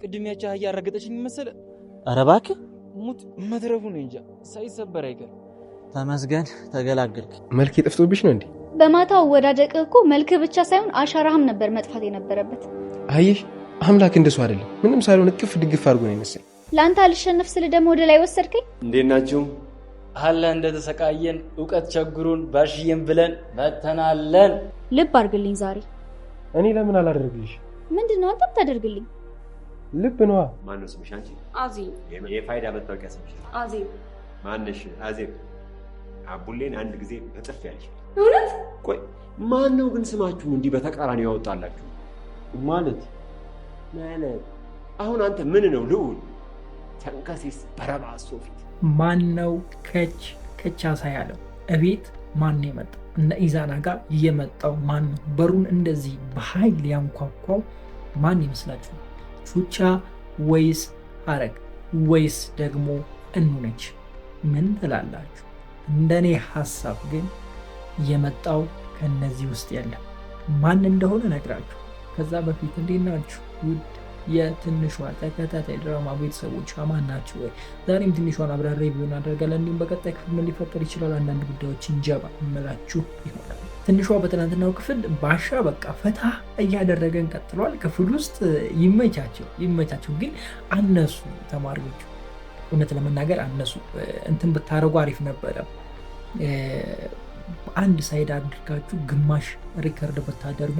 ቅድም ያቺ አህያ ረገጠችኝ መሰለ። ኧረ እባክህ ሙት መትረፉ ነው እንጃ ሳይሰበር አይቀር። ተመስገን ተገላገልክ። መልክ የጠፍቶብሽ ነው እንዴ? በማታው አወዳደቅህ እኮ መልክህ ብቻ ሳይሆን አሻራህም ነበር መጥፋት የነበረበት። አየሽ አምላክ እንደሱ አይደለም። ምንም ሳልሆን እቅፍ ድግፍ አድርጎ ነው የመሰለኝ። ለአንተ አልሸነፍ ስል ደግሞ ወደ ላይ ወሰድከኝ። እንዴት ናችሁ? አለ እንደተሰቃየን እውቀት ቸግሩን ባሽዬን ብለን መተናለን። ልብ አድርግልኝ ዛሬ። እኔ ለምን አላደርግልሽ? ምንድን ነው አንተ ብታደርግልኝ? ልብ ነዋ። ማነው ስምሽ አንቺ? አዜብ። የፋይዳ መታወቂያ ስምሽ? አዜብ። ማነሽ? አዜብ። አቡሌን አንድ ጊዜ በጥፍ ያለሽ። እውነት? ቆይ ማን ነው ግን ስማችሁን እንዲህ በተቃራኒ ያወጣላችሁ? ማለት ማለት አሁን አንተ ምን ነው ልዑል ተንከሴስ በረባሶ ፊት ማን ነው ከች ከቻሳ ያለው? እቤት ማን ነው የመጣው? እነ ኢዛና ጋር የመጣው ማን ነው? በሩን እንደዚህ በኃይል ያንኳኳው ማን ይመስላችሁ? ቹቻ ወይስ ሀረግ ወይስ ደግሞ እኑ ነች? ምን ትላላችሁ? እንደኔ ሀሳብ ግን የመጣው ከነዚህ ውስጥ የለም። ማን እንደሆነ ነግራችሁ። ከዛ በፊት እንዴት ናችሁ ውድ የትንሿ ተከታታይ ድራማ ቤተሰቦች አማን ናችሁ ወይ? ዛሬም ትንሿን አብረን review እናደርጋለን። እንዲሁም በቀጣይ ክፍል ምን ሊፈጠር ይችላል አንዳንድ ጉዳዮችን ጀባ እምላችሁ ይሆናል። ትንሿ በትናንትናው ክፍል ባሻ በቃ ፈታ እያደረገን ቀጥሏል። ክፍል ውስጥ ይመቻቸው ይመቻቸው፣ ግን አነሱ ተማሪዎቹ፣ እውነት ለመናገር አነሱ። እንትን ብታደርጉ አሪፍ ነበረ። አንድ side አድርጋችሁ ግማሽ record ብታደርጉ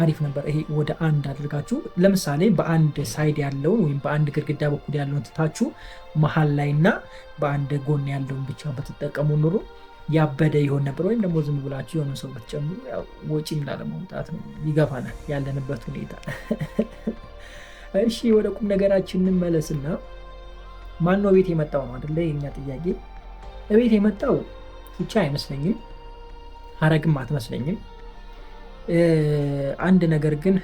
አሪፍ ነበር። ይሄ ወደ አንድ አድርጋችሁ ለምሳሌ በአንድ side ያለውን ወይም በአንድ ግድግዳ በኩል ያለውን ትታችሁ መሀል ላይ እና በአንድ ጎን ያለውን ብቻ በትጠቀሙ ኑሮ ያበደ ይሆን ነበር። ወይም ደግሞ ዝም ብላችሁ የሆነ ሰው ብትጨምሩ ያው ወጪም ላለማውጣት ነው፣ ይገፋናል ያለንበት ሁኔታ። እሺ ወደ ቁም ነገራችን እንመለስና ማነው ቤት የመጣው ነው አይደለ? የኛ ጥያቄ። ቤት የመጣው ብቻ አይመስለኝም፣ ሀረግም አትመስለኝም። አንድ ነገር ግን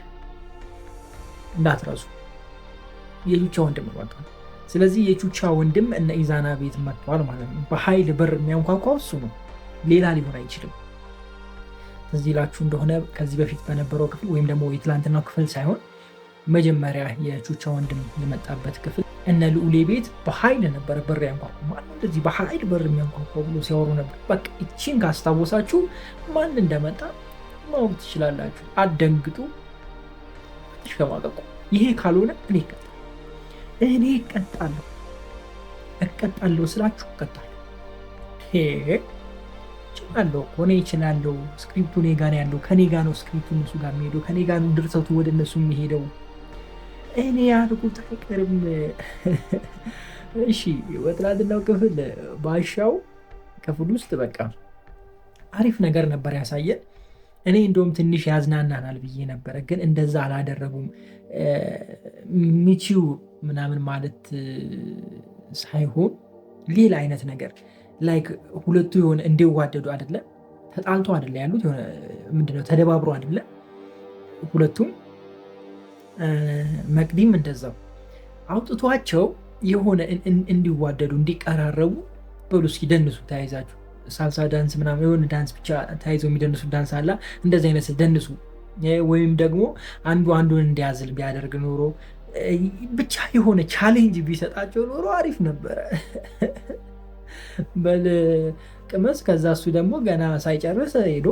እንዳትረሱ የቹቻ ወንድም መጥቷል። ስለዚህ የቹቻ ወንድም እነ ኢዛና ቤት መጥቷል ማለት ነው። በኃይል በር የሚያንኳኳው እሱ ነው፣ ሌላ ሊሆን አይችልም። ትዝ ይላችሁ እንደሆነ ከዚህ በፊት በነበረው ክፍል ወይም ደግሞ የትላንትናው ክፍል ሳይሆን መጀመሪያ የቹቻ ወንድም የመጣበት ክፍል እነ ልዑሌ ቤት በኃይል ነበረ በር ያንኳኳ። ማነው እንደዚህ በኃይል በር የሚያንኳኳ ብሎ ሲያወሩ ነበር። በቃ እቺን ካስታወሳችሁ ማን እንደመጣ ማወቅ ትችላላችሁ። አትደንግጡ፣ አትሸማቀቁ። ይሄ ካልሆነ እኔ እቀጣለሁ፣ እኔ እቀጣለሁ፣ እቀጣለሁ ስላችሁ እቀጣለሁ። እችላለሁ እኮ እኔ እችላለሁ። script ኡ እኔ ጋ ነው ያለው፣ ከኔ ጋ ነው script ኡ እነሱ ጋር የሚሄደው፣ ከኔ ጋ ነው ድርሰቱ ወደ እነሱ የሚሄደው። እኔ ያልኩት አይቀርም። እሺ በትናንትናው ክፍል ባሻው ክፍል ውስጥ በቃ አሪፍ ነገር ነበር ያሳየን። እኔ እንደውም ትንሽ ያዝናናናል ብዬ ነበረ፣ ግን እንደዛ አላደረጉም። ሚቺው ምናምን ማለት ሳይሆን ሌላ አይነት ነገር like ሁለቱ የሆነ እንዲዋደዱ አይደለ፣ ተጣልቶ አይደለ ያሉት፣ የሆነ ምንድነው ተደባብሮ አይደለ ሁለቱም። መቅዲም እንደዛው አውጥቷቸው የሆነ እንዲዋደዱ እንዲቀራረቡ በሉ እስኪ ደንሱ ተያይዛችሁ ሳልሳ ዳንስ ምናምን የሆነ ዳንስ ብቻ ተያይዘው የሚደንሱ ዳንስ አለ። እንደዚህ አይነት ደንሱ፣ ወይም ደግሞ አንዱ አንዱን እንዲያዝል ቢያደርግ ኖሮ ብቻ የሆነ challenge ቢሰጣቸው ኖሮ አሪፍ ነበረ። በል ቅመስ። ከዛ እሱ ደግሞ ገና ሳይጨርስ ሄዶ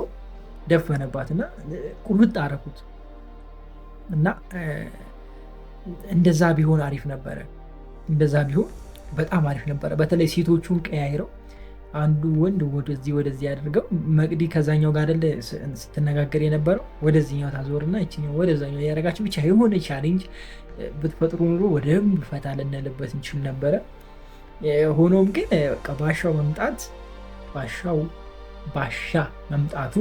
ደፈነባትና ቁርጥ አረኩት እና እንደዛ ቢሆን አሪፍ ነበረ። እንደዛ ቢሆን በጣም አሪፍ ነበረ። በተለይ ሴቶቹን ቀያይረው አንዱ ወንድ ወደዚህ ወደዚህ አድርገው መቅዲ ከዛኛው ጋር አይደለ ስትነጋገር የነበረው ወደዚህኛው ታዞርና ይችኛው ወደዛኛው ያደረጋችሁ ብቻ የሆነ challenge ብትፈጥሩ ኑሮ ወደም ፈታ ልንልበት እንችል ነበረ። ሆኖም ግን በቃ ባሻው መምጣት ባሻው ባሻ መምጣቱ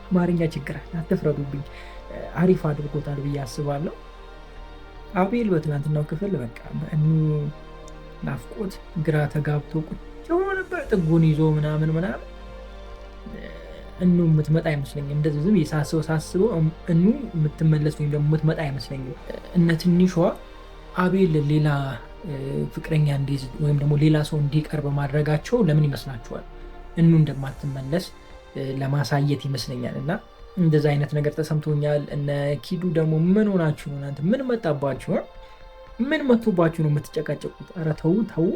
አማርኛ ችግር አለ፣ አትፍረዱብኝ። አሪፍ አድርጎታል ብዬ አስባለሁ። አቤል በትናንትናው ክፍል በቃ በእኑ ናፍቆት ግራ ተጋብቶ ቁጭ ብሎ ነበር፣ ጥጉን ይዞ ምናምን ምናምን። እኑ የምትመጣ አይመስለኝም። እንደዚህ ዝም ሳስበው ሳስበው እኑ የምትመለስ ወይም ደግሞ የምትመጣ አይመስለኝም። እነ ትንሿ አቤል ሌላ ፍቅረኛ እንዲይዝ ወይም ደግሞ ሌላ ሰው እንዲቀርብ ማድረጋቸው ለምን ይመስላችኋል? እኑ እንደማትመለስ ለማሳየት ይመስለኛል። እና እንደዛ አይነት ነገር ተሰምቶኛል። እነ ኪዱ ደግሞ ምን ሆናችሁ ነው እናንተ? ምን መጣባችሁ? ምን መቶባችሁ ነው የምትጨቃጨቁት? ኧረ ተው ተው።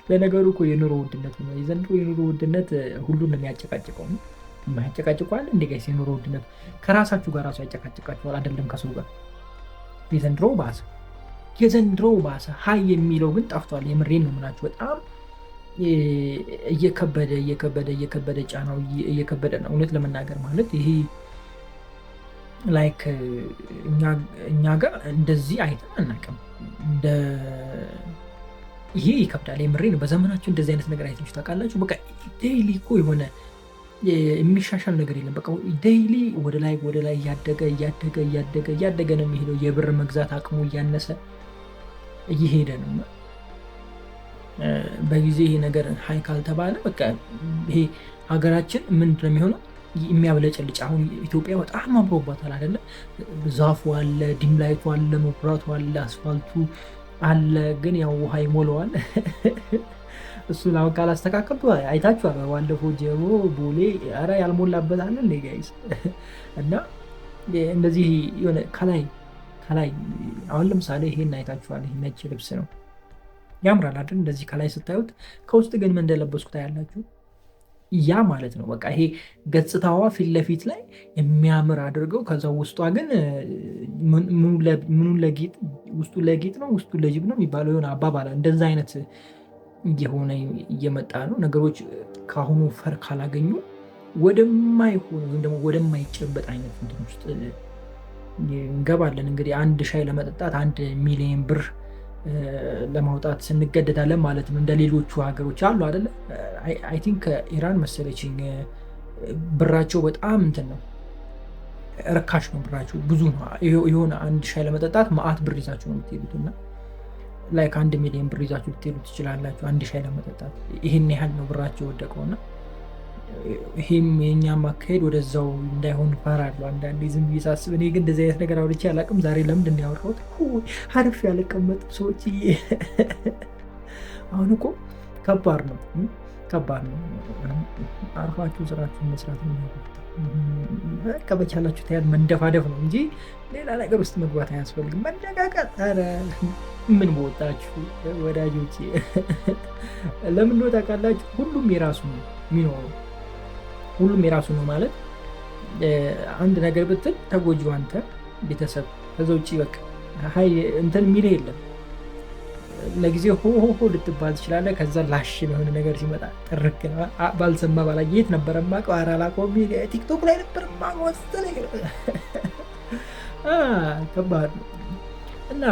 ለነገሩ እኮ የኑሮ ውድነት ነው። የዘንድሮ የኑሮ ውድነት ሁሉን ነው የሚያጨቃጭቀው። የማያጨቃጭቀዋል እንደ guys? የኑሮ ውድነት ከራሳችሁ ጋር ራሱ ያጨቃጭቃችኋል፣ አይደለም ከሰው ጋር። የዘንድሮ ባሰ፣ የዘንድሮ ባሰ። ሀይ የሚለው ግን ጠፍቷል። የምሬን ነው የምላችሁ። በጣም እየከበደ እየከበደ እየከበደ ጫናው እየከበደ ነው። እውነት ለመናገር ማለት ይሄ like እኛ ጋር እንደዚህ አይተን አናውቅም። እንደ ይሄ ይከብዳል። የምሬ ነው። በዘመናችሁ እንደዚህ አይነት ነገር አይታችሁ ታውቃላችሁ? በቃ daily እኮ የሆነ የሚሻሻል ነገር የለም። በቃ daily ወደ ላይ ወደ ላይ እያደገ እያደገ እያደገ እያደገ ነው የሚሄደው። የብር መግዛት አቅሙ እያነሰ እየሄደ ነው። በጊዜ ይሄ ነገር ሀይ ካልተባለ በቃ ይሄ ሀገራችን ምንድን ነው የሚሆነው? የሚያብለጨልጭ አሁን ኢትዮጵያ በጣም አምሮባታል አይደለ? ዛፉ አለ፣ dim light ኡ አለ፣ መብራቱ አለ፣ አስፋልቱ አለ። ግን ያው ውሃ ይሞላዋል። እሱን አሁን ካላስተካከሉ አይታችኋል። ባለፈው ጀሞ ቦሌ ኧረ ያልሞላበት አለ እንዴ guys? እና እንደዚህ የሆነ ከላይ ከላይ አሁን ለምሳሌ ይሄን አይታችኋል። ይሄ ነጭ ልብስ ነው፣ ያምራል አይደል? እንደዚህ ከላይ ስታዩት፣ ከውስጥ ግን ምን እንደለበስኩ ታያላችሁ። ያ ማለት ነው በቃ ይሄ ገጽታዋ ፊት ለፊት ላይ የሚያምር አድርገው ከዛ ውስጧ ግን ምኑ ለጌጥ ውስጡ ለጌጥ ነው ውስጡ ለጅብ ነው የሚባለው የሆነ አባባል እንደዛ አይነት እየሆነ እየመጣ ነው። ነገሮች ከአሁኑ ፈር ካላገኙ ወደማይሆን ወይም ደግሞ ወደማይጨበጥ አይነት እንትን ውስጥ እንገባለን። እንግዲህ አንድ ሻይ ለመጠጣት 1 ሚሊዮን ብር ለማውጣት እንገደዳለን ማለት ነው። እንደ ሌሎቹ ሀገሮች አሉ አይደለ? I think ኢራን መሰለችኝ ብራቸው በጣም እንትን ነው፣ ርካሽ ነው ብራቸው፣ ብዙ ነው። የሆነ አንድ ሻይ ለመጠጣት መአት ብር ይዛችሁ ነው የምትሄዱት እና like 1 ሚሊዮን ብር ይዛችሁ ልትሄዱ ትችላላችሁ አንድ ሻይ ለመጠጣት። ይሄን ያህል ነው ብራቸው የወደቀው እና ይሄም የእኛም አካሄድ ወደዛው እንዳይሆን እፈራለሁ አንዳንዴ ዝም ብዬ ሳስብ። እኔ ግን እንደዚህ አይነት ነገር አውርቼ አላውቅም። ዛሬ ለምንድን ነው ያወራሁት? አርፌ ያልቀመጥም ሰዎች። አሁን እኮ ከባድ ነው፣ ከባድ ነው። አርፋችሁ ስራችሁን መስራት ነው። በቃ በቻላችሁ ያህል መንደፋደፍ ነው እንጂ ሌላ ነገር ውስጥ መግባት አያስፈልግም። መነቃቃት፣ ኧረ ምን በወጣችሁ ወዳጆቼ። ለምን እንደሆነ ታውቃላችሁ? ሁሉም የራሱ ነው የሚኖረው። ሁሉም የራሱ ነው ማለት አንድ ነገር ብትል ተጎጂው አንተ፣ ቤተሰብ፣ ከዛ ውጭ በቃ ሀይ እንትን የሚልህ የለም። ለጊዜው ሆ ሆ ሆ ልትባል ትችላለህ። ከዛ ላሽ የሆነ ነገር ሲመጣ ጥርክ ባልሰማ ባላየ የት ነበረ የማውቀው? ኧረ አላውቀውም፣ ቲክቶክ ላይ ነበር የማውቀው መሰለኝ። ከባድ ነው። እና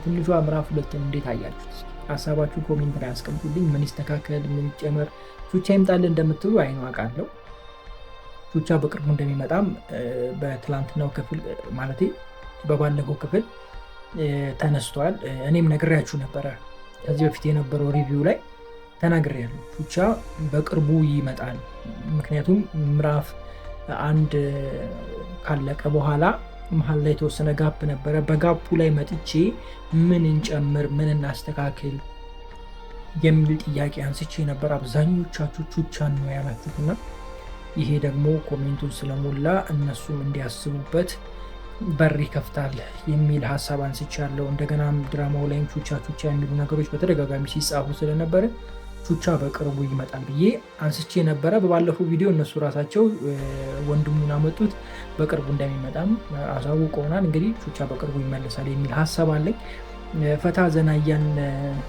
ትንሿ ምዕራፍ 2ን እንዴት አያችሁት? ሀሳባችሁ comment ላይ አስቀምጡልኝ። ምን ይስተካከል፣ ምን ይጨመር፣ ቹቻ ይምጣልን እንደምትሉ አይኑ አውቃለሁ። ቹቻ በቅርቡ እንደሚመጣም በትላንትናው ክፍል፣ ማለቴ በባለፈው ክፍል ተነስቷል። እኔም ነግሬያችሁ ነበረ። ከዚህ በፊት የነበረው review ላይ ተናግሬያለሁ። ቹቻ በቅርቡ ይመጣል። ምክንያቱም ምዕራፍ 1 ካለቀ በኋላ መሀል ላይ የተወሰነ gap ነበረ። በ gap ኡ ላይ መጥቼ ምን እንጨምር፣ ምን እናስተካክል የሚል ጥያቄ አንስቼ ነበር። አብዛኞቻችሁ ቹቻን ነው ያላችሁት እና ይሄ ደግሞ comment ኡን ስለሞላ እነሱም እንዲያስቡበት በር ይከፍታል የሚል ሀሳብ አንስቻለሁ። እንደገናም ድራማው ላይም ቹቻ ቹቻ የሚሉ ነገሮች በተደጋጋሚ ሲጻፉ ስለነበረ ቹቻ በቅርቡ ይመጣል ብዬ አንስቼ ነበረ። በባለፈው ቪዲዮ እነሱ ራሳቸው ወንድሙን አመጡት፣ በቅርቡ እንደሚመጣም አሳውቀውናል። እንግዲህ ቹቻ በቅርቡ ይመለሳል የሚል ሀሳብ አለኝ። ፈታ ዘና እያልን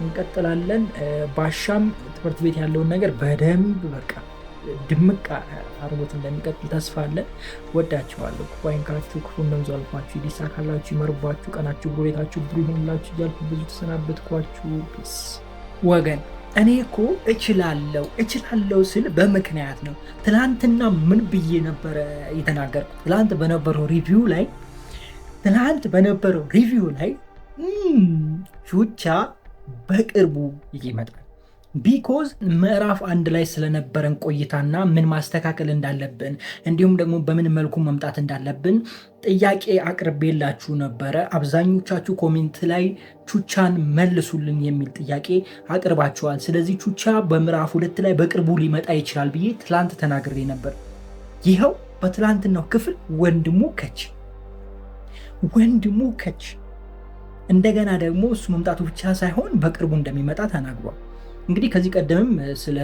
እንቀጥላለን። ባሻም ትምህርት ቤት ያለውን ነገር በደንብ በቃ ድምቅ አርጎት እንደሚቀጥል ተስፋ አለን። ወዳችኋለሁ። ክፉ አይንካችሁ፣ ክፉ እንደምዘልፏችሁ፣ ሊሳካላችሁ፣ ይመርባችሁ፣ ቀናችሁ ብሩህ፣ ቤታችሁ ብሩህ ይሁንላችሁ እያልኩ ብዙ ተሰናበትኳችሁ። Peace ወገን። እኔ እኮ እችላለሁ እችላለሁ ስል በምክንያት ነው። ትላንትና ምን ብዬ ነበረ የተናገርኩት? ትላንት በነበረው review ላይ ቹቻ በቅርቡ ይመጣል። Because ምዕራፍ 1 ላይ ስለነበረን ቆይታና ምን ማስተካከል እንዳለብን እንዲሁም ደግሞ በምን መልኩ መምጣት እንዳለብን ጥያቄ አቅርቤላችሁ ነበረ። አብዛኞቻችሁ comment ላይ ቹቻን መልሱልን የሚል ጥያቄ አቅርባችኋል። ስለዚህ ቹቻ በምዕራፍ 2 ላይ በቅርቡ ሊመጣ ይችላል ብዬ ትላንት ተናግሬ ነበር። ይኸው በትላንትናው ክፍል ወንድሙ ከች ወንድሙ ከች። እንደገና ደግሞ እሱ መምጣቱ ብቻ ሳይሆን በቅርቡ እንደሚመጣ ተናግሯል። እንግዲህ ከዚህ ቀደምም ስለ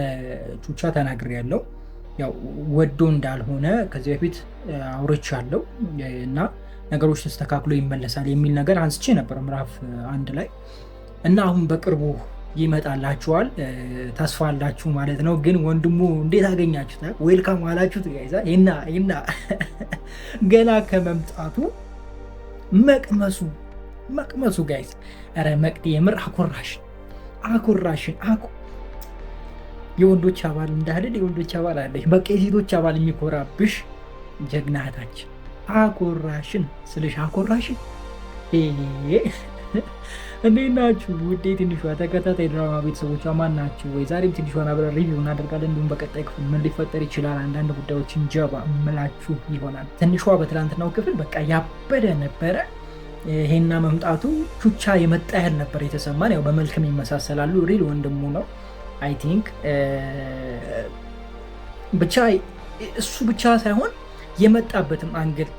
ቹቻ ተናግሬያለሁ። ያው ወዶ እንዳልሆነ ከዚህ በፊት አውርቻለሁ እና ነገሮች ተስተካክሎ ይመለሳል የሚል ነገር አንስቼ ነበር ምዕራፍ 1 ላይ እና አሁን በቅርቡ ይመጣላችኋል፣ ተስፋ አላችሁ ማለት ነው። ግን ወንድሙ እንዴት አገኛችሁት? Welcome አላችሁት? Guys ይና ይና ገና ከመምጣቱ መቅመሱ መቅመሱ guys፣ ኧረ መቅዲ የምር አኮራሽን አኮራሽን። የወንዶች አባል እንዳልል የወንዶች አባል አለሽ፣ በቃ የሴቶች አባል የሚኮራብሽ ጀግናታችን አኮራሽን ስልሽ አኮራሽን። እንዴት ናችሁ ውዴ ትንሿ ተከታታይ ድራማ ቤተሰቦቿ ማን ናችሁ ወይ? ዛሬም ትንሿን አብረን review እናደርጋለን። እንዲሁም በቀጣይ ክፍል ምን ሊፈጠር ይችላል አንዳንድ ጉዳዮችን ጀባ ምላችሁ ይሆናል። ትንሿ በትላንትናው ክፍል በቃ ያበደ ነበረ። ይሄና መምጣቱ ቹቻ የመጣ ያህል ነበር የተሰማን። ያው በመልክም ይመሳሰላሉ። Real ወንድሙ ነው I think። ብቻ እሱ ብቻ ሳይሆን የመጣበትም angle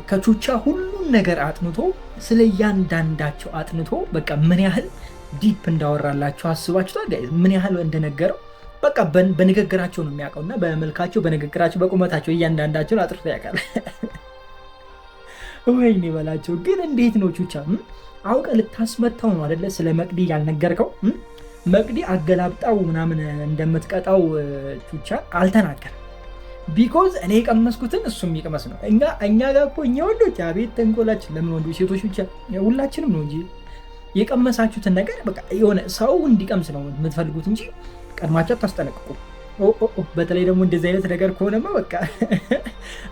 ከቹቻ ሁሉን ነገር አጥንቶ ስለ እያንዳንዳቸው አጥንቶ በቃ ምን ያህል deep እንዳወራላቸው አስባችኋል? ምን ያህል እንደነገረው በቃ በንግግራቸው ነው የሚያውቀው እና በመልካቸው፣ በንግግራቸው፣ በቁመታቸው እያንዳንዳቸውን አጥርቶ ያውቃል። ወይኔ በላቸው። ግን እንዴት ነው ቹቻ አውቀ ልታስመታው ነው አይደለ? ስለ መቅዲ ያልነገርከው መቅዲ አገላብጣው ምናምን እንደምትቀጣው ቹቻ አልተናገረም። Because እኔ የቀመስኩትን እሱም የሚቀመስ ነው። እኛ ጋር እኮ እኛ ወንዶች አቤት ተንኮላችን። ለምን ወንዶች ሴቶች ብቻ ሁላችንም ነው እንጂ የቀመሳችሁትን ነገር በቃ የሆነ ሰው እንዲቀምስ ነው የምትፈልጉት እንጂ ቀድማችሁ አታስጠነቅቁ። በተለይ ደግሞ እንደዚህ አይነት ነገር ከሆነማ በቃ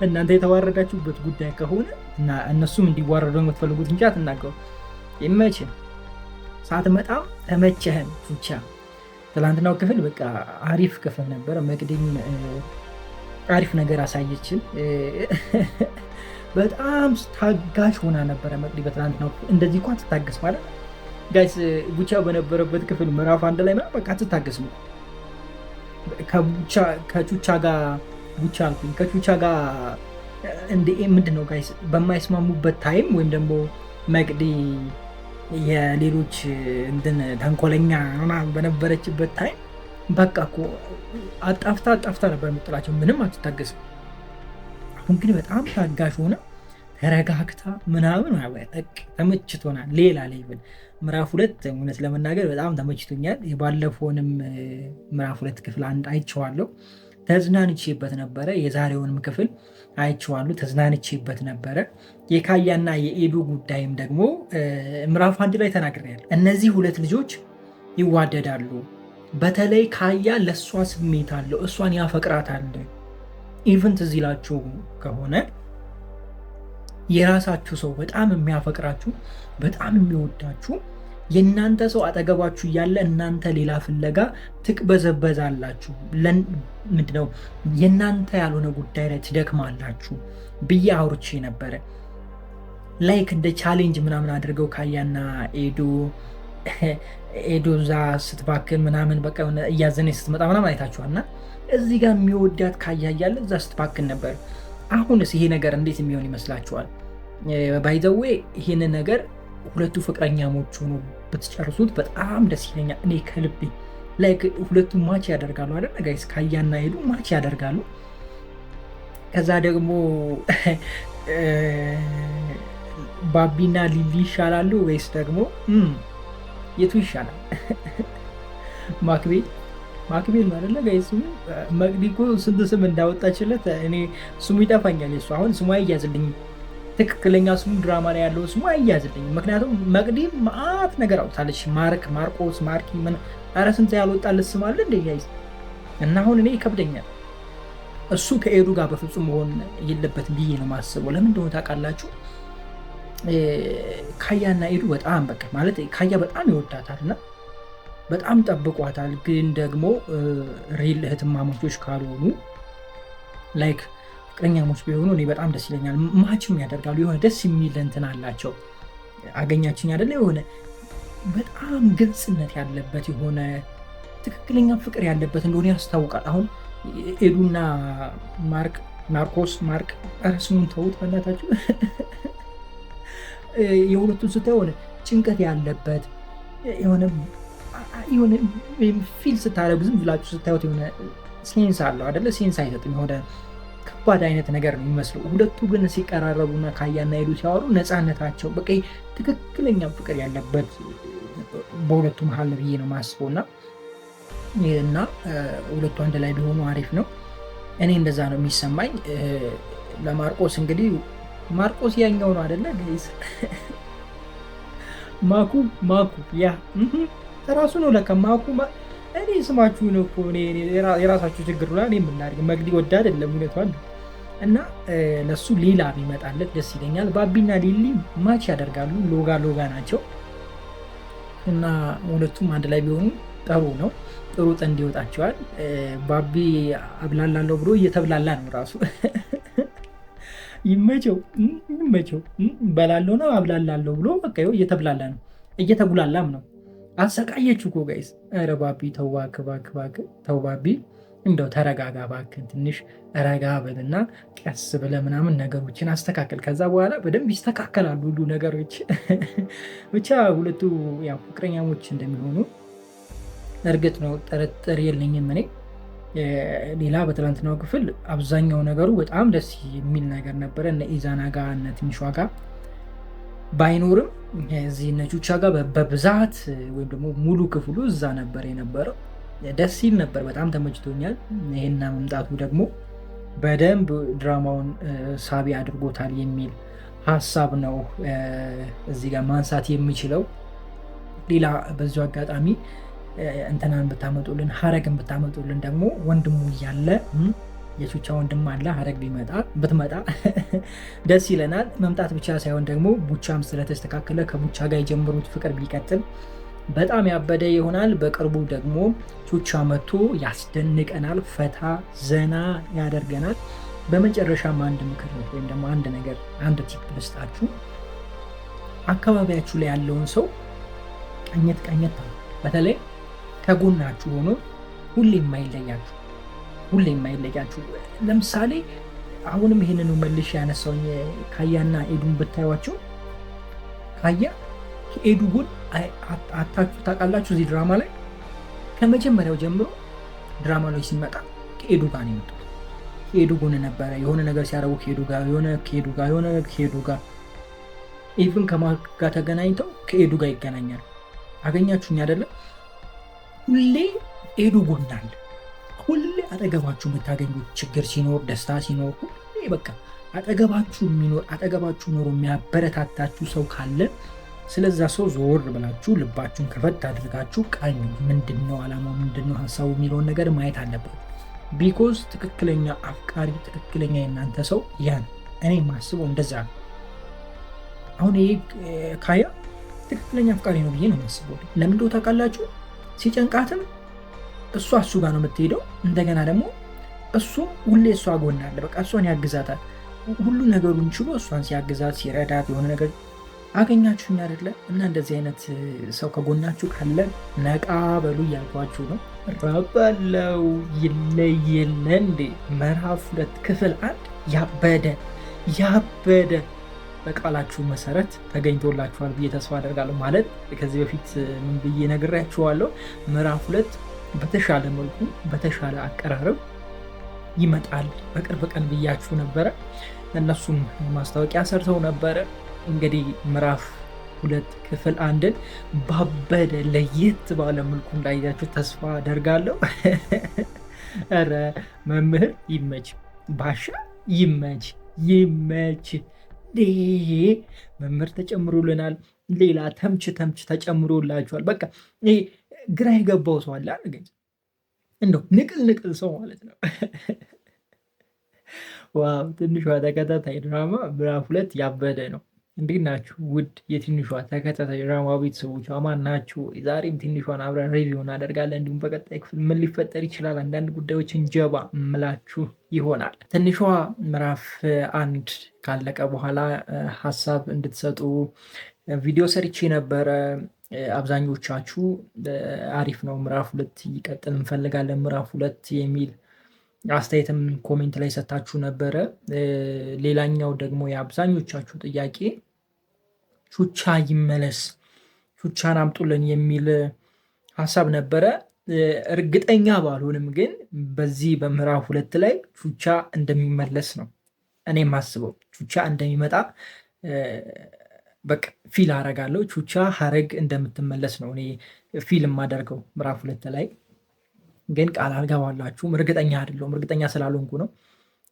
እናንተ የተዋረዳችሁበት ጉዳይ ከሆነ እና እነሱም እንዲዋረዱ የምትፈልጉት እንጂ አትናገሩ። ይመችህ፣ ሳትመጣም ተመቸህን ቹቻ። ትላንትናው ክፍል በቃ አሪፍ ክፍል ነበር። መቅዲም አሪፍ ነገር አሳየችን። በጣም ታጋሽ ሆና ነበረ መቅዲ በትላንትናው ክፍል። እንደዚህ እንኳን ትታገስ ማለት guys፣ ቡቻ በነበረበት ክፍል ምዕራፍ 1 ላይ በቃ አትታገስም። ከቹቻ ጋር ቡቻ አልኩኝ፣ ከቹቻ ጋር እንደ ምንድን ነው guys በማይስማሙበት time ወይም ደግሞ መቅዲ የሌሎች እንትን ተንኮለኛ በነበረችበት time በቃ እኮ አጣፍታ አጣፍታ ነበር የምጥላቸው። ምንም አትታገስም። አሁን ግን በጣም ታጋሽ ሆነ ተረጋግታ ምናምን ተመችቶናል። ሌላ level ምዕራፍ 2 እውነት ለመናገር በጣም ተመችቶኛል። የባለፈውንም ምዕራፍ 2 ክፍል 1 አይቼዋለሁ፣ ተዝናንቼበት ነበረ። የዛሬውንም ክፍል አይቼዋለሁ፣ ተዝናንቼበት ነበረ። የካያና የኤዱ ጉዳይም ደግሞ ምዕራፍ 1 ላይ ተናግሬያለሁ። እነዚህ ሁለት ልጆች ይዋደዳሉ። በተለይ ካያ ለእሷ ስሜት አለው፣ እሷን ያፈቅራታል። Even ትዝ ይላችሁ ከሆነ የራሳችሁ ሰው በጣም የሚያፈቅራችሁ በጣም የሚወዳችሁ የእናንተ ሰው አጠገባችሁ እያለ እናንተ ሌላ ፍለጋ ትቅበዘበዛላችሁ። ምንድነው የእናንተ ያልሆነ ጉዳይ ላይ ትደክማላችሁ ብዬ አውርቼ ነበረ። Like እንደ challenge ምናምን አድርገው ካያና ኤዱ ኤዱ እዛ ስትባክን ምናምን በቃ እያዘነች ስትመጣ ምናምን አይታችኋል። እና እዚህ ጋር የሚወዳት ካያ እያለ እዛ ስትባክን ነበር። አሁንስ ይሄ ነገር እንዴት የሚሆን ይመስላችኋል? By the way ይሄንን ነገር ሁለቱ ፍቅረኛሞች ሆኖ ብትጨርሱት በጣም ደስ ይለኛል። እኔ ከልቤ like ሁለቱ match ያደርጋሉ አይደል guys? ካያና ኤዱ match ያደርጋሉ። ከዛ ደግሞ ባቢና ሊሊ ይሻላሉ ወይስ ደግሞ የቱ ይሻላል? ማክቤል ማክቤል ነው አይደለ guys? መቅዲ እኮ ስንት ስም እንዳወጣችለት እኔ ስሙ ይጠፋኛል። የሱ አሁን ስሙ አይያዝልኝም። ትክክለኛ ስሙ ድራማ ላይ ያለው ስሙ አይያዝልኝም። ምክንያቱም መቅዲ መዓት ነገር አውጥታለች። ማርክ፣ ማርቆስ፣ ማርኪ ምን ኧረ ስንት ያልወጣለት ስም አለ እንደ guys። እና አሁን እኔ ይከብደኛል። እሱ ከኤዱ ጋር በፍጹም መሆን የለበትም ብዬ ነው የማስበው። ለምን እንደሆነ ታውቃላችሁ? ካያና ኤዱ በጣም በቃ ማለት ካያ በጣም ይወዳታል እና በጣም ጠብቋታል። ግን ደግሞ real እህትማማቾች ካልሆኑ like ፍቅረኛሞች ቢሆኑ እኔ በጣም ደስ ይለኛል። Match ም ያደርጋሉ። የሆነ ደስ የሚል እንትን አላቸው። አገኛችኝ አይደለ? የሆነ በጣም ግልጽነት ያለበት የሆነ ትክክለኛ ፍቅር ያለበት እንደሆነ ያስታውቃል። አሁን ኤዱና ማርክ ማርቆስ ማርክ፣ ኧረ ስሙን ተውት በእናታችሁ። የሁለቱን ስታዩ የሆነ ጭንቀት ያለበት የሆነ የሆነ feel ስታደርጉ ዝም ብላችሁ ስታዩት የሆነ sense አለው አይደለ? Sense አይሰጥም። የሆነ ከባድ አይነት ነገር ነው የሚመስለው። ሁለቱ ግን ሲቀራረቡና ካያና ኤዱ ሲያወሩ ነፃነታቸው በቃ ትክክለኛ ፍቅር ያለበት በሁለቱ መሀል ነው ብዬ ነው የማስበው። እና ሁለቱ አንድ ላይ ቢሆኑ አሪፍ ነው። እኔ እንደዛ ነው የሚሰማኝ። ለማርቆስ እንግዲህ ማርቆስ ያኛው ነው አይደለ guys? ማኩ ማኩ yeah ራሱ ነው ለካ ማኩ። እኔ ስማችሁ ነው እኮ የራሳችሁ ችግር ብላ እኔ የምናደርግ መግዲ ወዳ አይደለም እውነቷን ነው። እና ለሱ ሌላ ቢመጣለት ደስ ይለኛል። ባቢና ሊሊ match ያደርጋሉ። ሎጋ ሎጋ ናቸው እና ሁለቱም አንድ ላይ ቢሆኑ ጥሩ ነው። ጥሩ ጥንድ ይወጣቸዋል። ባቢ አብላላለሁ ብሎ እየተብላላ ነው ራሱ። ይመቸው ይመቸው። በላለው ነው አብላላለሁ ብሎ በቃ እየተብላላ ነው፣ እየተጉላላም ነው። አሰቃየችው እኮ guys። ኧረ ባቢ ተው እባክህ እባክህ እባክህ ተው ባቢ፣ እንደው ተረጋጋ እባክህ፣ ትንሽ ረጋ በልና ቀስ ብለህ ምናምን ነገሮችን አስተካከል። ከዛ በኋላ በደንብ ይስተካከላሉ ሁሉ ነገሮች። ብቻ ሁለቱ ያው ፍቅረኛሞች እንደሚሆኑ እርግጥ ነው፣ ጥርጥር የለኝም እኔ። ሌላ በትላንትናው ክፍል አብዛኛው ነገሩ በጣም ደስ የሚል ነገር ነበረ። እነ ኢዛና ጋ እነ ትንሿ ጋ ባይኖርም እዚህ እነ ቹቻ ጋር በብዛት ወይም ደግሞ ሙሉ ክፍሉ እዛ ነበር የነበረው። ደስ ይል ነበር፣ በጣም ተመችቶኛል። ይሄና መምጣቱ ደግሞ በደንብ ድራማውን ሳቢ አድርጎታል የሚል ሀሳብ ነው እዚህ ጋር ማንሳት የሚችለው። ሌላ በዚሁ አጋጣሚ እንትናን ብታመጡልን፣ ሀረግን ብታመጡልን ደግሞ ወንድሙ እያለ የቹቻ ወንድም አለ፣ ሀረግ ብትመጣ ደስ ይለናል። መምጣት ብቻ ሳይሆን ደግሞ ቡቻም ስለተስተካከለ ከቡቻ ጋር የጀመሩት ፍቅር ቢቀጥል በጣም ያበደ ይሆናል። በቅርቡ ደግሞ ቹቻ መጥቶ ያስደንቀናል፣ ፈታ ዘና ያደርገናል። በመጨረሻም አንድ ምክር ወይም ደግሞ አንድ ነገር አንድ tip ልስጣችሁ። አካባቢያችሁ ላይ ያለውን ሰው ቀኘት ቀኘት፣ በተለይ ከጎናችሁ ሆኖ ሁሌ የማይለያችሁ ሁሌ የማይለያችሁ። ለምሳሌ አሁንም ይሄንኑ መልሼ ያነሳውኝ ካያና ኤዱን ብታዩቸው ካያ ከኤዱ ጎን አታችሁ ታውቃላችሁ። እዚህ ድራማ ላይ ከመጀመሪያው ጀምሮ ድራማ ላይ ሲመጣ ከኤዱ ጋር ነው የመጡት። ከኤዱ ጎን ነበረ። የሆነ ነገር ሲያደርጉ ከኤዱ ጋር፣ የሆነ ከኤዱ ጋር፣ የሆነ ከኤዱ ጋር፣ even ከማርክ ጋር ተገናኝተው ከኤዱ ጋር ይገናኛል። አገኛችሁኝ አይደለም? ሁሌ ኤዱ ጎን አለ። ሁሌ አጠገባችሁ የምታገኙት ችግር ሲኖር፣ ደስታ ሲኖር፣ ሁሌ በቃ አጠገባችሁ የሚኖር አጠገባችሁ ኖሮ የሚያበረታታችሁ ሰው ካለ ስለዛ ሰው ዞር ብላችሁ ልባችሁን ከፈት አድርጋችሁ ቃኙ። ምንድነው ዓላማው፣ ምንድነው ሀሳቡ የሚለውን ነገር ማየት አለባችሁ። Because ትክክለኛ አፍቃሪ፣ ትክክለኛ የእናንተ ሰው ያ ነው። እኔ የማስበው እንደዛ ነው። አሁን ይሄ ካያ ትክክለኛ አፍቃሪ ነው ብዬ ነው የማስበው። ለምን እንደው ታውቃላችሁ? ሲጨንቃትም እሷ እሱ ጋር ነው የምትሄደው። እንደገና ደግሞ እሱም ሁሌ እሷ ጎን አለ። በቃ እሷን ያግዛታል። ሁሉ ነገሩን ችሎ እሷን ሲያግዛት ሲረዳት የሆነ ነገር አገኛችሁኝ አይደለ? እና እንደዚህ አይነት ሰው ከጎናችሁ ካለ ነቃ በሉ እያልኳችሁ ነው። ረበለው ይለየለ እንዴ! ምዕራፍ 2 ክፍል 1 ያበደ ያበደ በቃላችሁ መሰረት ተገኝቶላችኋል ብዬ ተስፋ አደርጋለሁ። ማለት ከዚህ በፊት ምን ብዬ ነግሬያችኋለሁ? ምዕራፍ 2 በተሻለ መልኩ በተሻለ አቀራረብ ይመጣል በቅርብ ቀን ብያችሁ ነበረ። እነሱም ማስታወቂያ ሰርተው ነበረ። እንግዲህ ምዕራፍ 2 ክፍል 1ን ባበደ ለየት ባለ መልኩ እንዳያችሁ ተስፋ አደርጋለሁ። ኧረ መምህር ይመች፣ ባሻ ይመች፣ ይመች። መምህር ተጨምሮልናል። ሌላ ተምች ተምች ተጨምሮላችኋል። በቃ ይሄ ግራ የገባው ሰው አለ አይደል? እንደው ንቅል ንቅል ሰው ማለት ነው። Wow! ትንሿ ተከታታይ ድራማ ምዕራፍ 2 ያበደ ነው። እንዴት ናችሁ ውድ የትንሿ ተከታታይ ድራማ ቤተሰቦች፣ አማን ናችሁ? ዛሬም ትንሿን አብረን review እናደርጋለን። እንዲሁም በቀጣይ ክፍል ምን ሊፈጠር ይችላል አንዳንድ ጉዳዮችን ጀባ ምላችሁ ይሆናል። ትንሿ ምዕራፍ 1 ካለቀ በኋላ ሀሳብ እንድትሰጡ ቪዲዮ ሰርቼ ነበረ። አብዛኞቻችሁ አሪፍ ነው፣ ምዕራፍ 2 ይቀጥል እንፈልጋለን፣ ምዕራፍ 2 የሚል አስተያየትም comment ላይ ሰታችሁ ነበረ። ሌላኛው ደግሞ የአብዛኞቻችሁ ጥያቄ ቹቻ ይመለስ፣ ቹቻን አምጡልን የሚል ሀሳብ ነበረ። እርግጠኛ ባልሆንም ግን በዚህ በምዕራፍ 2 ላይ ቹቻ እንደሚመለስ ነው እኔ የማስበው። ቹቻ እንደሚመጣ በቃ feel አረጋለሁ። ቹቻ ሀረግ እንደምትመለስ ነው እኔ feel የማደርገው ምዕራፍ 2 ላይ። ግን ቃል አልገባላችሁም፣ እርግጠኛ አይደለሁም። እርግጠኛ ስላልሆንኩ ነው።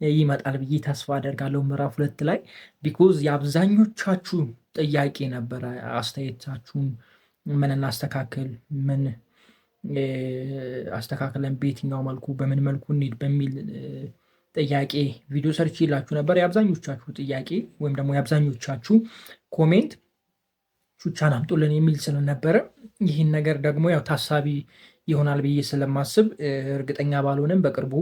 ይመጣል ብዬ ተስፋ አደርጋለሁ ምዕራፍ 2 ላይ። Because የአብዛኞቻችሁ ጥያቄ ነበረ። አስተያየታችሁን ምን እናስተካክል፣ ምን አስተካክለን በየትኛው መልኩ በምን መልኩ እንሂድ በሚል ጥያቄ ቪዲዮ ሰርቼላችሁ ነበር። የአብዛኞቻችሁ ጥያቄ ወይም ደግሞ የአብዛኞቻችሁ comment ቹቻን አምጡልን የሚል ስለነበረ ይህን ነገር ደግሞ ያው ታሳቢ ይሆናል ብዬ ስለማስብ እርግጠኛ ባልሆንም በቅርቡ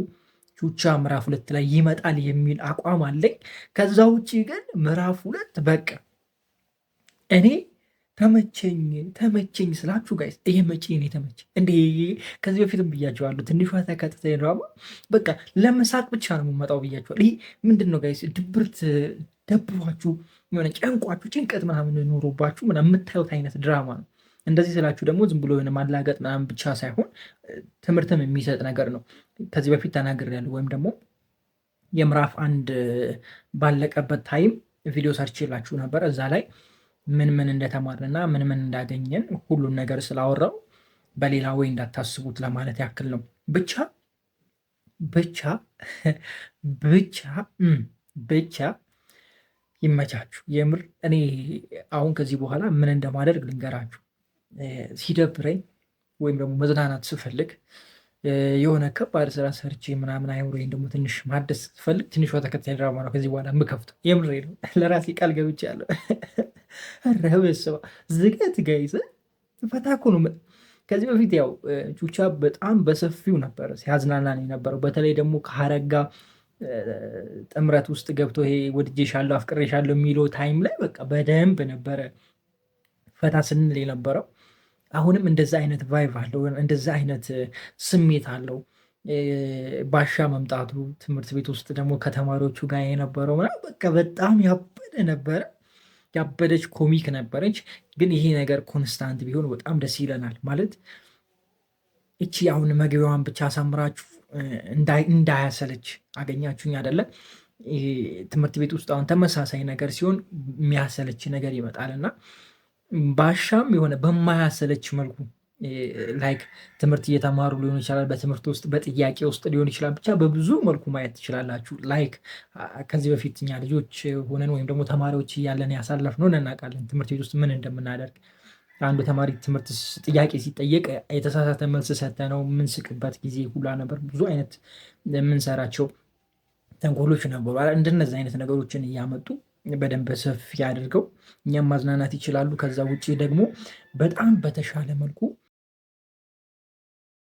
ቹቻ ምዕራፍ 2 ላይ ይመጣል የሚል አቋም አለኝ። ከዛ ውጭ ግን ምዕራፍ 2 በቃ እኔ ተመቸኝ ተመቸኝ ስላችሁ guys ይሄ መቼ ነው የተመቸኝ? እንዴ ከዚህ በፊትም ብያቸዋለሁ። ትንሿ ተከታታይ ድራማ በቃ ለመሳቅ ብቻ ነው የምመጣው ብያቸዋለሁ። ይሄ ምንድን ነው guys? ድብርት ደብሯችሁ የሆነ ጨንቋችሁ ጭንቀት ምናምን ኖሮባችሁ ምናምን የምታዩት አይነት ድራማ ነው። እንደዚህ ስላችሁ ደግሞ ዝም ብሎ የሆነ ማላገጥ ምናምን ብቻ ሳይሆን ትምህርትም የሚሰጥ ነገር ነው። ከዚህ በፊት ተናግሬያለሁ። ወይም ደግሞ የምዕራፍ 1 ባለቀበት time ቪዲዮ ሰርቼላችሁ ነበር። እዛ ላይ ምን ምን እንደተማርንና ምን ምን እንዳገኘን ሁሉን ነገር ስላወራው በሌላ ወይ እንዳታስቡት ለማለት ያክል ነው። ብቻ ብቻ ብቻ ብቻ ይመቻችሁ። የምር እኔ አሁን ከዚህ በኋላ ምን እንደማደርግ ልንገራችሁ። ሲደብረኝ ወይም ደግሞ መዝናናት ስፈልግ የሆነ ከባድ ስራ ሰርቼ ምናምን አይምሮዬን ደግሞ ትንሽ ማደስ ስፈልግ ትንሿ ተከታታይ ድራማ ነው ከዚህ በኋላ የምከፍተው። የምሬ ነው፣ ለራሴ ቃል ገብቻለሁ። ኧረ በስመ አብ ዝገት guys ፈታ እኮ ነው። ከዚህ በፊት ያው ቹቻ በጣም በሰፊው ነበር ሲያዝናናን የነበረው። በተለይ ደግሞ ከሀረግ ጋር ጥምረት ውስጥ ገብቶ ይሄ ወድጄሻለሁ አፍቅሬሻለሁ የሚለው time ላይ በቃ በደንብ ነበረ ፈታ ስንል የነበረው። አሁንም እንደዛ አይነት vibe አለው፣ እንደዛ አይነት ስሜት አለው። ባሻ መምጣቱ ትምህርት ቤት ውስጥ ደግሞ ከተማሪዎቹ ጋር የነበረው ምናምን በቃ በጣም ያበደ ነበረ። ያበደች comic ነበረች። ግን ይሄ ነገር constant ቢሆን በጣም ደስ ይለናል። ማለት እቺ አሁን መግቢያዋን ብቻ አሳምራችሁ እንዳያሰለች አገኛችሁኝ አይደለ? ይሄ ትምህርት ቤት ውስጥ አሁን ተመሳሳይ ነገር ሲሆን የሚያሰለች ነገር ይመጣል እና ባሻም የሆነ በማያሰለች መልኩ like ትምህርት እየተማሩ ሊሆን ይችላል፣ በትምህርት ውስጥ በጥያቄ ውስጥ ሊሆን ይችላል። ብቻ በብዙ መልኩ ማየት ትችላላችሁ። Like ከዚህ በፊት እኛ ልጆች ሆነን ወይም ደግሞ ተማሪዎች እያለን ያሳለፍነውን እናውቃለን። ትምህርት ቤት ውስጥ ምን እንደምናደርግ አንዱ ተማሪ ትምህርት ጥያቄ ሲጠየቅ የተሳሳተ መልስ ሰተነው የምንስቅበት ጊዜ ሁላ ነበር። ብዙ አይነት የምንሰራቸው ተንኮሎች ነበሩ። እንደነዚህ አይነት ነገሮችን እያመጡ በደንብ ሰፊ አድርገው እኛም ማዝናናት ይችላሉ። ከዛ ውጪ ደግሞ በጣም በተሻለ መልኩ